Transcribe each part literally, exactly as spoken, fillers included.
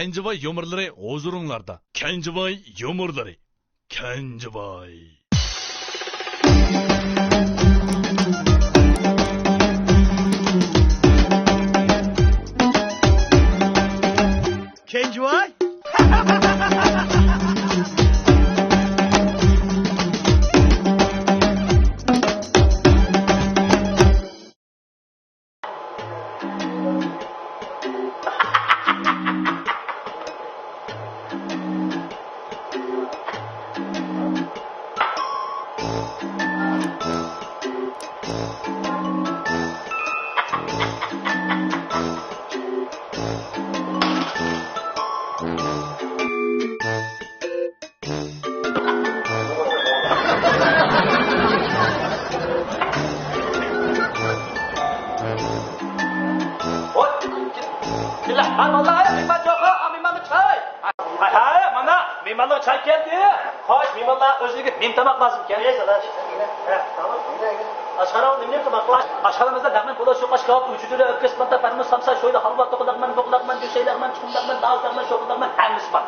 كەنجىۋاي يۇمۇرلىرى ھۇزۇرۇڭلاردا. كەنجىۋاي يۇمۇرلىرى. كەنجىۋاي. كەنجىۋاي. ھاي، ھاي، مانا مېھمانلارغا چاي كەلدى. خوش، مېھمانلار ئۆزلىرىگە نېمە تاماق لازىمكەن؟ ئاشخانىمىزدا لەغمەن، پولات، شۇقاش، كاۋاپ، ئۇچۇدۇرە، ئۆپكە، سىپانتا، پەرمۇس، سامسا، شويلا، ھالۋا، توخۇ لەغمەن، بۇغ لەغمەن، گۆشەي لەغمەن، چۇقۇم لەغمەن، داۋۇت لەغمەن، شوخلا لەغمەن، ھەممىسى بار.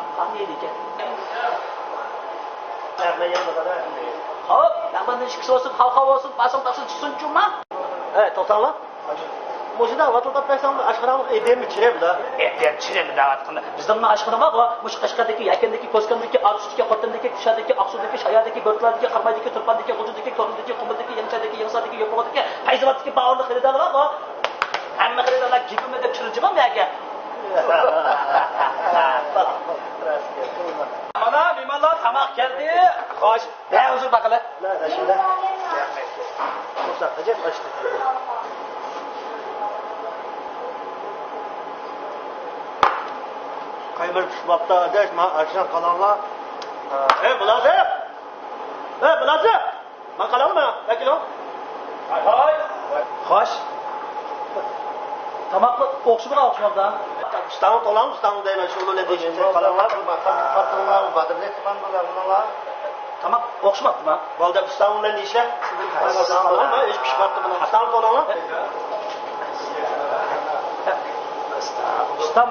خوپ، لەغمەندىن ئىككىسى بولسۇن، خاۋخاۋ بولسۇن، باسىڭ تاقسىن چىقسۇن، جۇما. ھەي، توختاڭلار. مۇشۇنداق ۋاتىلداپ بەرسەڭ، ئاشخانىنىڭ ئېتىمۇ چىرىمدا. ئېتىم چىرىمدا دەۋاتقىنى. بىزنىڭ ئاشخانا بارغۇ، مۇشۇ قەشقەردىكى، يەكەندىكى، كوسكامدىكى، ئارتۇشتىكى، خوتەندىكى، كۇشادىكى، ئاقسۇدىكى، شايادىكى، بۆرتالادىكى، قارامايدىكى، تۇرپاندىكى، غۇلجىدىكى، كومۇردىكى، يېڭىساردىكى، يېڭىساردىكى، يوپۇرغىدىكى، پەيزىۋاتتىكى باغۋەنلىك خېرىدارلار بارغۇ. ھەممە خېرىدارلار گېپىمنى دەپ چىرىلجىغان بۇ يەرگە. مانا مېھمانلار، تاماق كەلدى. خوش. دە، ھۇزۇر باقىلى. قايمۇر پىشماپتۇ، ئاداش، ماڭا ئاشۇنى قىلىڭلار. ھەي، مۇلازىم! ھەي، مۇلازىم! ماڭا قىلىڭلار، ماڭا. ۋەكىلىڭ. ھاي، ھاي. خوش. تاماققا ئوخشىمىغان ئوخشىمامدا. ئۇستاڭنى تولاڭ، ئۇستاڭنى دەيمەن، شۇ بىلەن دېيىشىڭ، قىلىڭلار. تاماق ئوخشىماپتىما؟ بولدى، ئۇستاڭ بىلەن ئىشلە. ھەي، ھەي، ھەي. ھېچ پىشماپتۇ بۇنىڭ. ئۇستاڭنى تولاڭلار. ئۇستام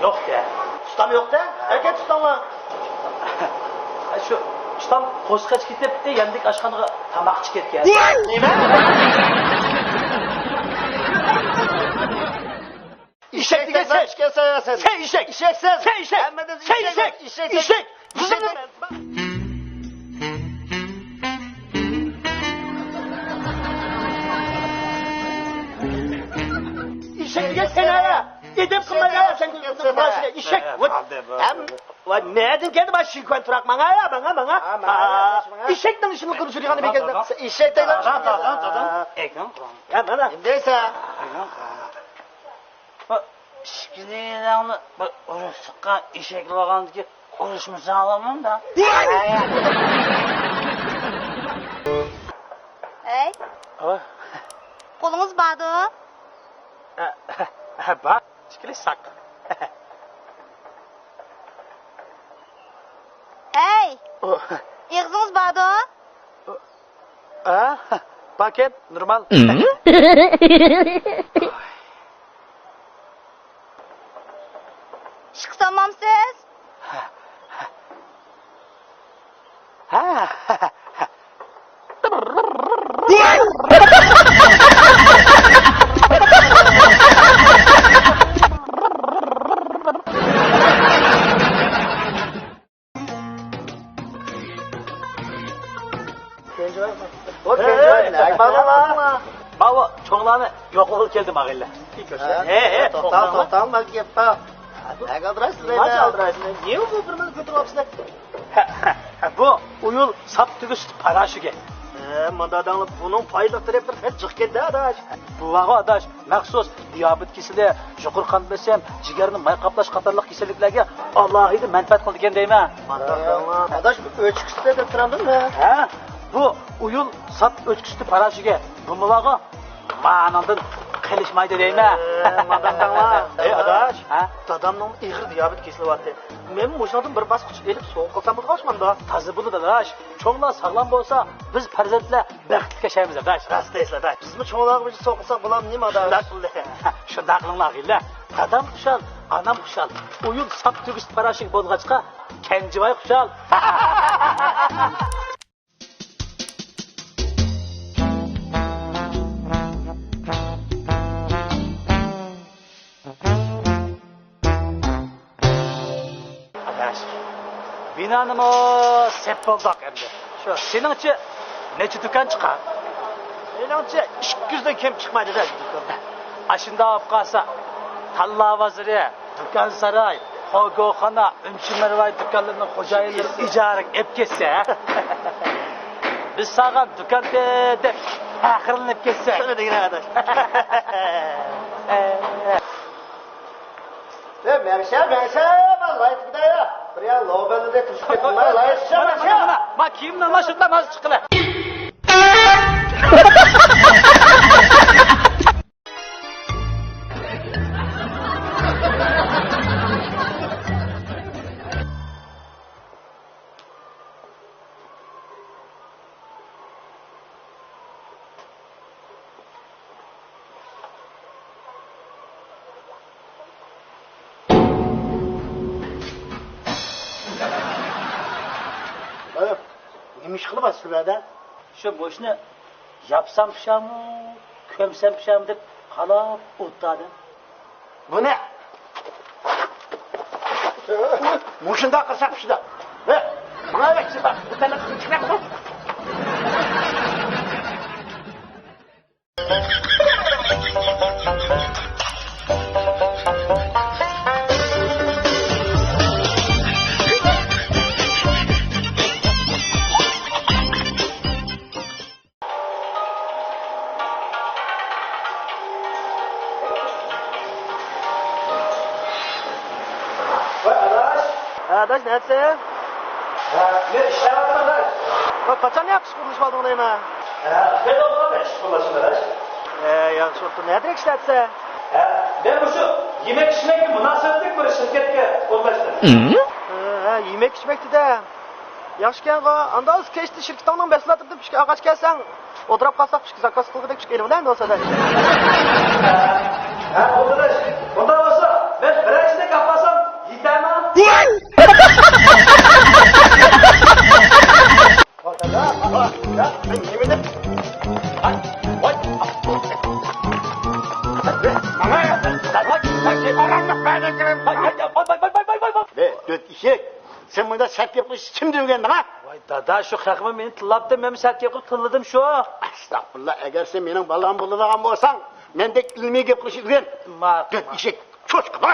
يوق-دە. ئۇستام يوق-دە؟ ئەركەك ئۇستاڭلار. شۇ ئۇستام قوشقاچ كېتىپ، ياندىكى ئاشخانىغا تاماقچى كەتكەن. نېمە؟ ئېشەك دېگەن سەن. ئېشەكسەن. سەن ئېشەك. ئېشەكسەن. سەن ئېشەك. ھەممىدىن سەن ئېشەك. ئېشەك. ئېشەك. ئېشەك. ئېشەك دېگەن سەن ھە. ئەدەپ قىلماي ھە، سەن باشقا ئېشەك. ۋاي، ھەم، ۋاي، نەدىن كەلدى بۇ شىنكۇەن تۇراق؟ ماڭا ھە، ماڭا، ماڭا. ھە، ماڭا، ھە، ماڭا. ئېشەكنىڭ ئىشىنى قىلىپ يۈرگەن بىر گەپ. ئېشەك دەيدۇ. ھە، مانا. نېمە دەيسەن؟ ئىككىنچى يىلىڭنى بىر ئۇرۇشلۇققا ئېشەكلەپ ئالغاندىكىن ئۇرۇشمىساڭلارمۇ دا. ھەي. ئا. قولىڭىز باردۇ؟ ئە، ئە، بار. ئىككىلى ساق. ھەي. ئو. ئېغىزىڭىز باردۇ؟ ئا، پاكەت، نورمال. ئىشقا سالمامسىز؟ ھە. كەنجىۋاي. ئو، كەنجىۋاي، نەگە باردىڭلار؟ ماۋۇ چوڭلارنى يوقلىغىلى كەلدىم، ئاغىنىلەر. ھە، ھە، توختاڭ، توختاڭ، مانا گەپ بار. نەگە ئالدىرايسىز؟ نېمە ئالدىرايسىز؟ نېمە بۇ بىر مىللەت كۆتۈرۈۋاپسىلەر؟ ھە، ھە، ھە، بۇ ئۇيۇل ساپ تۈگۈش سۈت پاراشوكى. ھە، مانداق دەڭلار، بۇنىڭ پايدىلىق تەرەپلىرى بەك جىق ئىكەن-دە، ئاداش. بۇ بارغۇ، ئاداش، مەخسۇس دىيابېت كېسىلى، يۇقىرى قان بېسىم، جىگەرنى ماي قاپلاش قاتارلىق كېسەللىكلەرگە ئالاھىدە مەنپەئەت قىلىدىكەن دەيمەن. مانداق دەڭلار. ئاداش، بۇ ئۆچكە سۈتى دەپ تۇرامدۇ نېمە؟ ھە، بۇ ئۇيۇل ساپ ئۆچكە سۈتى پاراشوكى. بۇمۇ بارغۇ، مانىڭدىن قېلىشمايدۇ دەيمەن. ھە، مانداق دەڭلار. ئەي، ئاداش. ھە؟ دادامنىڭ ئېغىر دىيابېت كېسىلى بارتى. مەنمۇ مۇشۇنىڭدىن بىر باسقۇچ ئېلىپ سوۋغا قىلسام بولىدىغۇ ئاشۇ ماندا؟ تازا بولىدۇ، ئاداش. چوڭلار ساغلام بولسا، بىز پەرزەنتلەر بەختلىك ياشايمىز، ئاداش. راست دەيسىلەر، ئاداش. بىزمۇ چوڭلارغا بىر سوۋغا قىلساق بولامدۇ نېمە، ئاداش؟ شۇنداق، شۇنداق قىلىڭلار، ئاغىنىلەر. دادام خۇشال، ئانام خۇشال. ئويۇن ساپ تۈگۈش پاراشوك بولغاچقا، كەنجىۋاي خۇشال. ئاداش، بىنانىمۇ سەپ بولدۇق ئەمدى. شۇ. سېنىڭچە نەچچە دۇكان چىقار؟ مېنىڭچە ئىككى يۈزدىن كەم چىقمايدۇ-دە بۇ دۇكاندا. ئاشۇنداق بولۇپ قالسا، تاللا بازىرى، دۇكان ساراي، خوگوخانا، ئۈنچە مەرۋاي دۇكانلىرىنىڭ خوجايىنلىرى ئىجارىگە ئېلىپ كەتسە، بىز ساغان دۇكان دەپ پەخىرلىنىپ كەتسە. شۇنى دېگىنە ئاداش. ئە، مەڭشە، مەڭشە، مەن لايتىدا يا. بىر يا لوبەلدە تۇرۇپ كەتمە، لايتىشە، مانا، مانا، مەڭشە. مانا، مانا، ما كىيىمنى ئالماشتۇردۇم، ھازىر چىققىلى. ئايا، نېمە ئىش قىلىۋاتىسىز بۇ يەردە؟ شۇ مۇشۇنى ياپسام پىشامۇ، كۆمسەم پىشامۇ دەپ قالاپ ئولتۇردۇم. بۇنى مۇشۇنداق قىلساق پىشىدۇ. ھە، ماڭا ئەۋەتسە بار. بۇ تەنە قىلچىقراق بۇ. ۋاي ئاداش. ھە ئاداش، نەدىسەن؟ ھە، مەن ئىشلەۋاتىمەن ئاداش. ۋاي، قاچان ياخشى قۇرۇلۇش ئالدىڭ دەيمەن. ھە، خېلى بولدى ئىش قۇرۇلۇشىم ئاداش. ھە، ياخشى بوپتۇ. نەدىرەك ئىشلەتسەن؟ ھە، مەن مۇشۇ يېمەك ئىچمەككە مۇناسىۋەتلىك بىر شىركەتكە ئورۇنلاشتىم. ھە، ھە، يېمەك ئىچمەكتە-دە. ياخشىكەنغۇ، ئاندا ھازىر كەچتە شىركىتىڭنىڭ مەھسۇلاتلىرىدىن بىر ئىككى ئاغاچ كەلسەڭ، ئولتۇرۇپ قالساق، بىر ئىككى زاكاز قىلغۇدەك بىر ئىككى ئېلىۋېلەيلى ئاداش. ھە، بولدى ئاداش. ئۇنداق بولسا، مەن بىرەر ئىشنى ئاپارسام يېتەرمۇ؟ ۋاي دادا، ۋاي دادا، مەن يېمىدىم. ۋاي، ۋاي. ماڭا، ۋاي، ۋاي، ۋاي، ۋاي. ۋاي، ۋاي، ۋاي، ۋاي، ۋاي. ۋاي، ۋاي، ۋاي، ۋاي، ۋاي. ۋاي، دۆت ئېشەك. سەن مۇنداق سەت گەپ قىلىشنى كىم ئۆگەتتىڭ ھە؟ ۋاي دادا، شۇ خەقمۇ مېنى تىللاپتۇ، مەنمۇ سەت گەپ قىلىپ تىللىدىم شۇ. ئەستەغپۇرۇللا، ئەگەر سەن مېنىڭ بالام بولىدىغان بولساڭ، مەندەك ئىلمىي گەپ قىلىشنى ئۆگەن. ماقۇل، دۆت ئېشەك، چوشقا.